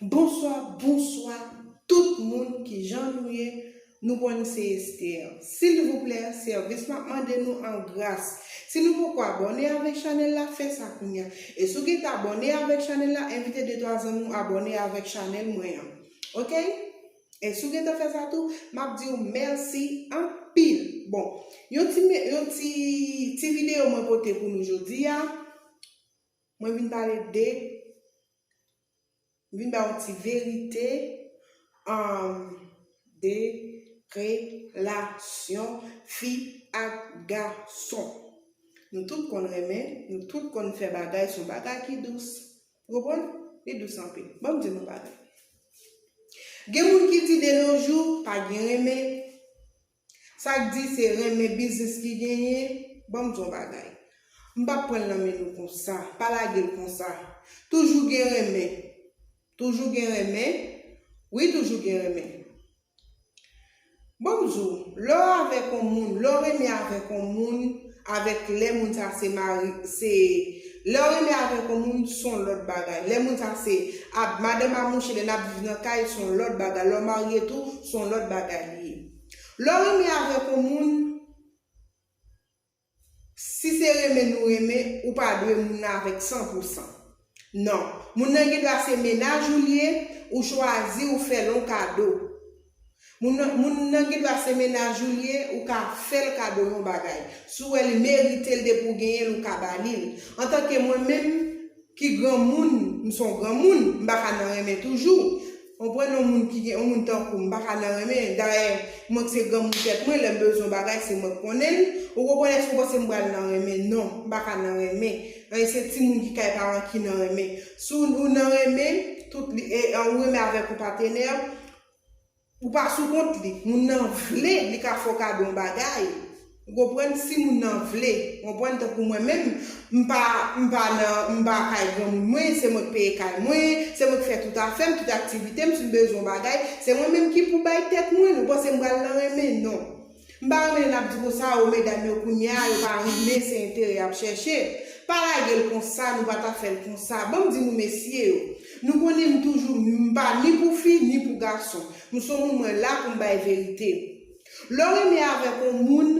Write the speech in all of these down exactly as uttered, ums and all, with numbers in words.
Bonswa, bonswa, tout moun, kijan nou ye? Nou konn se Esther. Silvouplè, sèvis m ap mande nou an gras. Si nou poko abòne avèk chanèl la, fè sa kounye a. E si w gentan abòne avèk chanèl la, envite de twa zanmi w abòne avèk chanèl mwen an. Oke? E si w gentan fè sa tou, m ap di w mèsi anpil. Bon, yon ti, yon ti, ti videyo mwen pote pou nou jodi a. Mwen vin pale de, vin ba yon ti verite, um, de relasyon fi ak gason. Nou tout konn renmen, nou tout konn fè bagay, se yon bagay ki dous. Ou konprann? Li dous anpil. Ban m di nou yon bagay. Gen moun ki di de nos jours, pa gen renmen. Sa k di se renmen biznis ki genyen, ban m di yon bagay. M p ap pran l nan men nou konsa, pa lage l konsa. Toujou gen renmen. Toujou gen renmen. Wi, toujou gen renmen. Ban m di w, lè w avèk yon moun, lè w renmen avèk yon moun, avèk lè moun sa se mari, se, lè w renmen avèk yon moun, se yon lòt bagay. Lè moun sa se, a, madanm a mouche, lè n ap viv nan kay, se yon lòt bagay. Lè w marye tou, se yon lòt bagay li ye. Lè w renmen avèk yon moun, si se renmen nou renmen, ou pa dwe moun nan avèk san pou san. Non. Moun nan gen dwa se mennaj ou li ye, ou chwazi, ou fè l yon kado. Moun nan, moun nan gen dwa se mennaj ou li ye, ou ka fè l kado yon bagay. Si w wè li merite l depi w genyen l, ou ka ba li l. Antanke mwen menm, ki granmoun, m se yon granmoun, m pa ka nan renmen toujou. Konprann yon moun ki gen, yon moun tankou m, m pa ka nan renmen. Dayè, mwen k se granmoun tèt mwen, lè m bezwen yon bagay, se mwen k konnen l. Ou konprann, èske w panse m pral nan renmen? Non, m pa ka nan renmen. Anyen se timoun ki kay paran ki nan renmen. Si w, ou nan renmen, tout li, e, ou renmen avèk yon patenè, ou pa sou kont li. Moun nan vle, li ka fè w kado yon bagay. Ou konprann? Si moun nan vle, ou konprann, tankou mwen menm, m pa, m pa nan, m pa kay granmoun mwen, se mwen k peye kay mwen, se mwen k fè tout afè m, tout aktivite m, si m bezwen yon bagay, se mwen menm ki pou bay tèt mwen l. Ou panse m pral nan renmen? Non. M pa renmen lè n ap di konsa, o medam yo kounye a, yo pa renmen, se enterè y ap chèche. Pa lage l konsa, nou pa ta fè l konsa. Ban m di nou mesye yo, nou konnen m toujou, m pa ni pou fi, ni pou gason. M se yon moun, mwen la pou m bay verite. Lè w renmen avèk yon moun,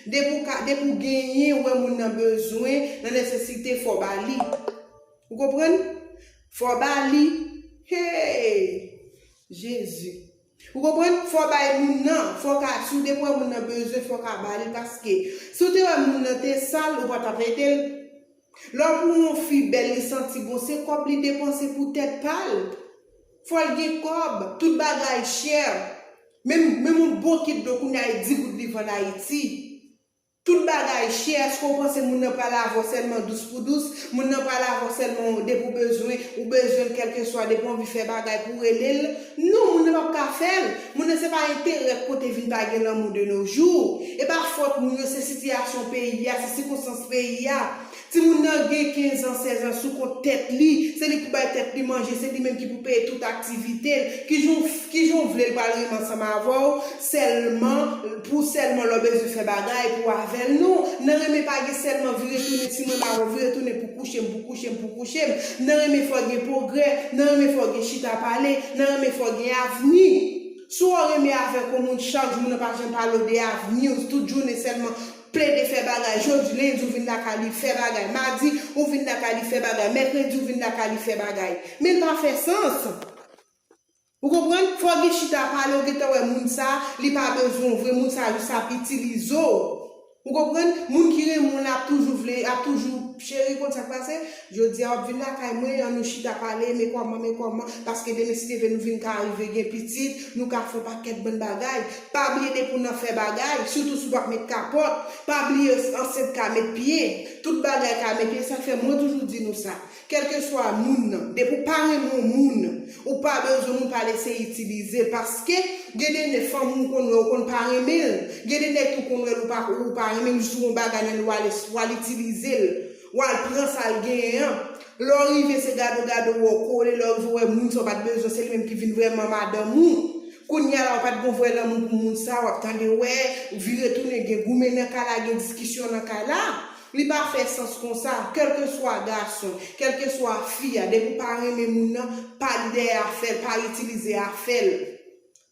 depi w ka, depi w genyen, ou wè moun nan bezwen, nan nesesite, fò w ba li. Ou konprann? Fò w ba li. Hey! Jezi. Ou konprann? Fò w bay moun nan, fò w ka, si w depi w wè moun nan bezwen, fò w ka ba li, paske si w te wè moun nan te sal, ou pa t ap ede l. Lè w pou yon fi bèl, li santi bon, se kòb li depanse pou tèt pa l. Fò l gen kòb, tout bagay chè. Menm, menm yon bokit dlo kounye a e di goud li vann Ayiti. Tout bagay chè, èske w panse moun nan pral avè w sèlman dous pou dous? Moun nan pral avè w sèlman depi w bezwen, ou bezwen l kèlkeswa, depi w anvi fè bagay pou w rele l? Non, moun nan p ap ka fè l. Moun nan se pa enterè k pote vin pa gen lanmou de nos jours. E pa fòt moun yo, se sitiyasyon peyi a, se sikonstans peyi a. Timoun nan gen kenz an, sèz an sou kont tèt li, se li pou bay tèt li manje, se li menm ki pou peye tout aktivite l. Kijan w, kijan w vle l pral renmen ansanm avè w sèlman, pou sèlman lè w bezwen fè bagay pou w avè l? Non, nan renmen pa gen sèlman vire tounen, si m renmen avè w, vire tounen pou kouche m, pou kouche m, pou kouche m. Nan renmen fò gen pwogrè, nan renmen fò gen chita pale, nan renmen fò gen avni. Si w renmen avèk yon moun, chak jou moun nan pa janm pale w de avni w, tout jounen sèlman plede fè bagay. Jodi, lendi, ou vin lakay li fè bagay. Madi, ou vin lakay li fè bagay. Mèkredi, ou vin lakay li fè bagay. Men l pa fè sans. Ou konprann? Fò w gen chita pale, ou gentan wè moun sa, li pa bezwen w vre, moun sa jis ap itilize w. Ou konprann? Moun ki renmen w la ap toujou vle, ap toujou cheri, konn sa k pase? Jodi a w ap vin lakay mwen, an nou chita pale, men kòman, men kòman, paske demen si Dye vle nou vin ka rive gen pitit, nou ka fè yon pakèt bann bagay. Pa bliye depi w nan fè bagay, sitou si w p ap met kapòt, pa bliye ansent ka met pye, tout bagay ka met pye, sa k fè mwen toujou di nou sa. Kèlkeswa moun nan, depi w pa renmen yon moun, ou pa bezwen moun pral eseye itilize l, paske gen de nèg fanmi w konn wè, ou konn pa renmen l. Gen de nèg tou konn wè l, ou pa, ou pa renmen l, jis ou yon bagay nan li, w al, w al itilize l, w al pran sa l genyen an. Lè w rive, se gade w gade w, w kole, lè w rive, w wè moun sa w pa t bezwen, se li menm ki vin vrèman madanm ou. Kounye a la, w pa t gon vrè lanmou pou moun sa, w ap tande wè, vire tounen, gen goumen nan kay la, gen diskisyon nan kay la. Li pa fè sans konsa, kèlkeswa gason, kèlkeswa fi a, depi w pa renmen moun nan, pa li dèyè afè l, pa itilize afè l.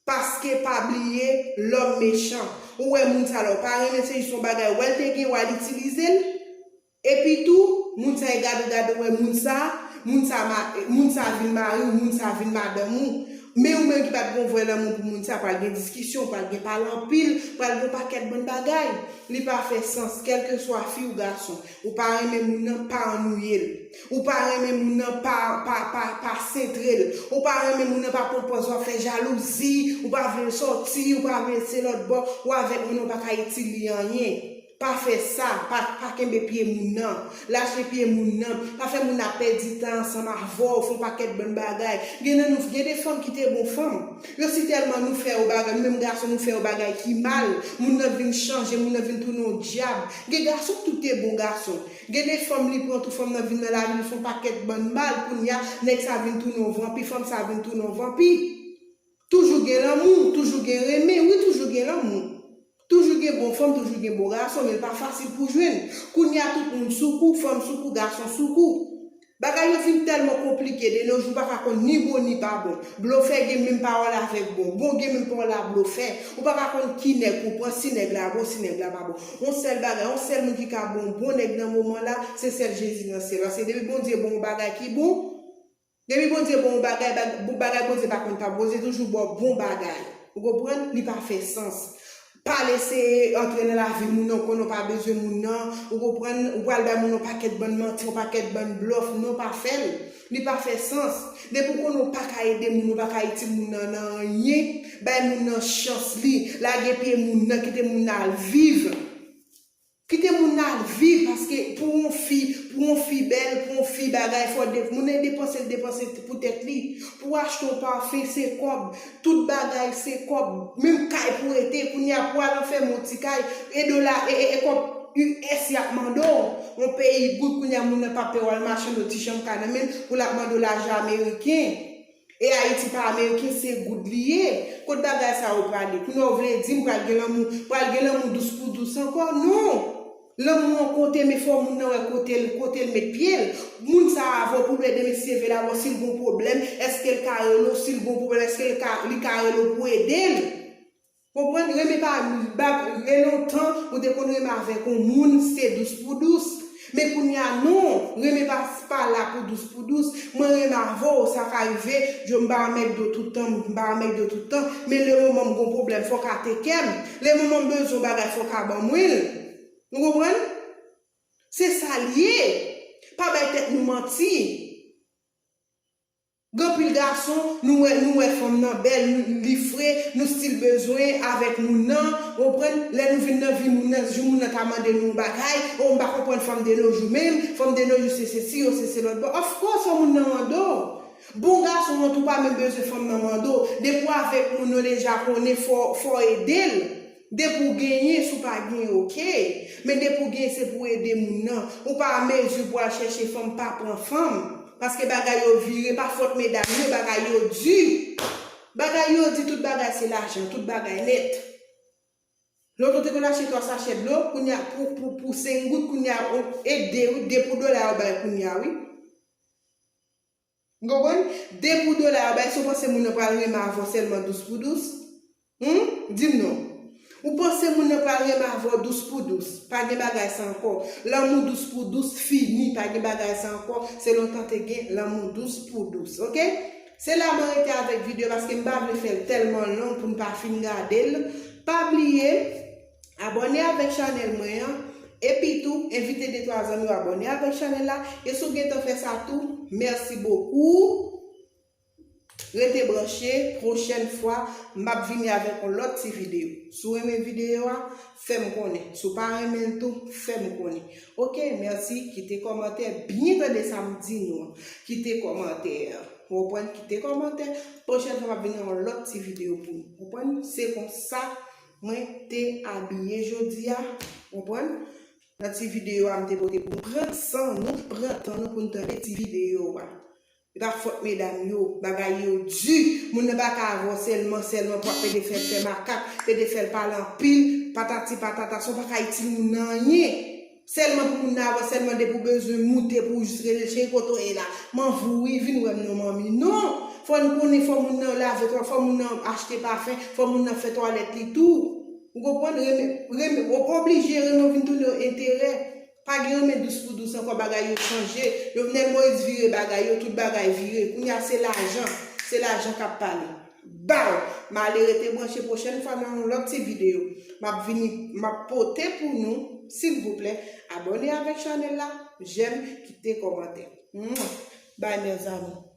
Paske pa bliye, lòm mechan. Ou wè moun sa la, ou pa renmen, se jis yon bagay, ou wè l te gen, w al itilize l. Epi tou, moun sa e gade w, gade w, wè moun sa, moun sa, ma- moun sa vin mari w, moun sa vin madanm ou. Men ou menm ki pa t gon vrè lanmou pou moun sa, pral gen diskisyon, pral gen pale anpil, pral gen pakèt bann bagay. Li pa fè sans, kèlkeswa fi ou gason. Ou pa renmen moun nan, pa annwiye l. Ou pa renmen moun nan, pa, pa, pa, pa sentre l. Ou pa renmen moun nan, pa pran pòz w ap fè jalouzi, ou pa vle l sòti, ou pa vle l se lòt bò, ou avèk moun nan, ou pa ka itil li anyen. Pa fè sa, pa, pa kenbe pye moun nan, lache pye moun nan, pa fè moun nan pèdi tan ansanm avè w, fè yon pakèt bann bagay. Gen nan nou, gen de fanm ki te bon fanm. Yo si tèlman nou fè yo bagay, nou menm gason nou fè yo bagay ki mal, moun nan vin chanje, moun nan vin tounen yon dyab. Gen gason k tou te bon gason. Gen de fanm li pran tou, fanm nan vin nan lavi li fè yon pakèt bann mal, kounye a nèg sa vin tounen yon vanpi, fanm sa vin tounen yon vanpi. Toujou gen lanmou, toujou gen renmen, wi toujou gen lanmou. Toujou gen bon fanm, toujou gen bon gason, men l pa fasil pou jwenn. Kounye a tout moun sou kou, fanm sou kou, gason sou kou. Bagay yo vin tèlman konplike de nos jours, ou pa ka konn ni bon ni pa bon. Blofè gen menm pawòl avèk bon, bon gen menm pawòl a blofè. Ou pa ka konn ki nèg ou pran, si nèg la bon, si nèg la pa bon. Yon sèl bagay, yon sèl moun ki ka bon, bon nèg nan moman la, se sèl Jezi nan syèl la. Se depi Bondye bon yon bagay ki bon, depi Bondye bon yon bagay, bag- bon bagay Bondye pa konn pa bon, Bondye toujou ba w bon bagay. Ou konprann? Li pa fè sans. Pa lese antre nan lavi moun nan, ou konnen w pa bezwen moun nan, ou konprann, ou pral bay moun nan yon pakèt bann manti, yon pakèt bann blòf, non pa fè l. Li pa fè sans. Depi w konnen w pa ka ede moun, ou pa ka itil moun nan nan anyen, bay moun nan chans li, lage pye moun nan, kite moun nan al viv. Kite moun nan al viv, paske pou yon fi, pou yon fi bèl, pou yon fi bagay, fò de, moun nan depanse, l depanse pou tèt li. Pou achte yon pafen, se kòb. Tout bagay se kòb. Menm kay pou rete, kounye a pou al anfèmen yon ti kay, e dola, e, e, e kòb U S y ap mande w. Yon peyi goud, kounye a moun nan pa pè w al mache, yon ti chanm kay nan men l, pou l ap mande w lajan ameriken. E Ayiti pa ameriken, se goud li ye. Kot bagay sa yo prale? Kounye a w vle di m pral gen lanmou, pral gen lanmou dous pou dous ankò? Non! Lanmou an konte, men fò moun nan wè kote l, kote l met pye l. Moun sa a avè w pou l ede, men si se vle avè w, si l gon pwoblèm, èske l ka rele w? Si l gon pwoblèm, èske l ka, li ka rele w pou ede l? Konprann? Renmen pa, ba, gen lontan, ou te konn renmen avèk yon moun, se dous pou dous. Men kounye a, non, renmen pa, pa la pou dous pou dous. Mwen renmen avè w, sa ka rive, yo m pa anmède w tout tan, m pa anmède w tout tan. Men le moman m gon pwoblèm, fò w ka teke m. Le moman m bezwen yon bagay, fò w ka ban mwen l. Nou konprann? Se sa l ye. Pa bay tèt nou manti. Gen anpil gason, nou wè, nou wè fanm nan bèl, nou, li fre, nou still bezwen avèk moun nan, ou konprann? Lè nou vin nan vi moun nan, jou moun nan ta mande nou yon bagay, o m pa konprann fanm de nos jours menm, fanm de nos jours se sesi, yo se se lòt bò. Of course, fò moun nan mande w. Bon gason an tou pa menm bezwen fanm nan mande w. Depi w avèk moun, yo deja konnen fò, fò w ede l. Depi w genyen, si w pa genyen, oke. Men depi w genyen, se pou w ede moun nan. Ou pa an mezi pou al chèche fanm, pa pran fanm. Paske bagay yo vire, pa fòt medam yo, bagay yo di. Bagay yo di, tout bagay se lajan, tout bagay nèt. Lontan w te konn achte twa sachè dlo, kounye a pou, pou, pou senk goud, kounye a, e de, wi, de pou dola yo bay kounye a, wi. Ou konprann? De pou dola yo bay, si w panse moun nan pral renmen avè w sèlman dous pou dous. Hum? Di m non. Ou panse moun nan pral renmen avè w dous pou dous? Pa gen bagay sa ankò. Lanmou dous pou dous fini. Pa gen bagay sa ankò. Se lontan te gen lanmou dous pou dous. Oke? Se la mwen rete avèk videyo paske m pa vle fè l tèlman long pou n pa fin gade l. Pa bliye, abòne avèk chanèl mwen an. Epi tou, envite de twa zanmi w abòne avèk chanèl la. E si w gentan fè sa tou, mèsi bokou. Rete branche, pwochèn fwa, m ap vini avèk yon lòt ti videyo. Si w renmen videyo a, fè m konnen. Si w pa renmen l tou, fè m konnen. Oke, mèsi. Kite kòmantè, byen tande sa m di nou an. Kite kòmantè. Ou konprann? Kite kòmantè. Pwochèn fwa, m ap vini yon lòt ti videyo pou nou. Ou konprann? Se konsa mwen te abiye jodi a. Ou konprann? Nan ti videyo a, m te pote pou nou. Pran san nou, pran tan nou pou n tande ti videyo a. E pa fòt medam yo, bagay yo di. Moun nan pa ka avè w sèlman, sèlman pou ap pede fè l fè makak, pede fè l pale anpil, patati patata, san w pa ka itil moun nan anyen. Sèlman pou moun nan avè, sèlman depi w bezwen moute pou w jis rele l, cheri, kote w ye la? M anvi w wi, vin wè m non, manmi. Non! Fò n konnen, fò moun nan lave twa, fò moun nan achte pafen, fò moun nan fè twalèt li tou. Ou konprann? Renmen, renmen, w oblije renmen w vin tounen yon enterè. Pa gen renmen dous pou dous ankò, bagay yo chanje. Jovenel Moïse vire bagay yo, tout bagay vire. Kounye a se lajan, se lajan k ap pale. Baw! M ale rete branche, pwochèn fwa nan yon lòt ti videyo, m ap vini, m ap pote pou nou, silvouplè, abòne avèk chanèl la, jèm, kite kòmantè. Mwah! Bye, mes amours.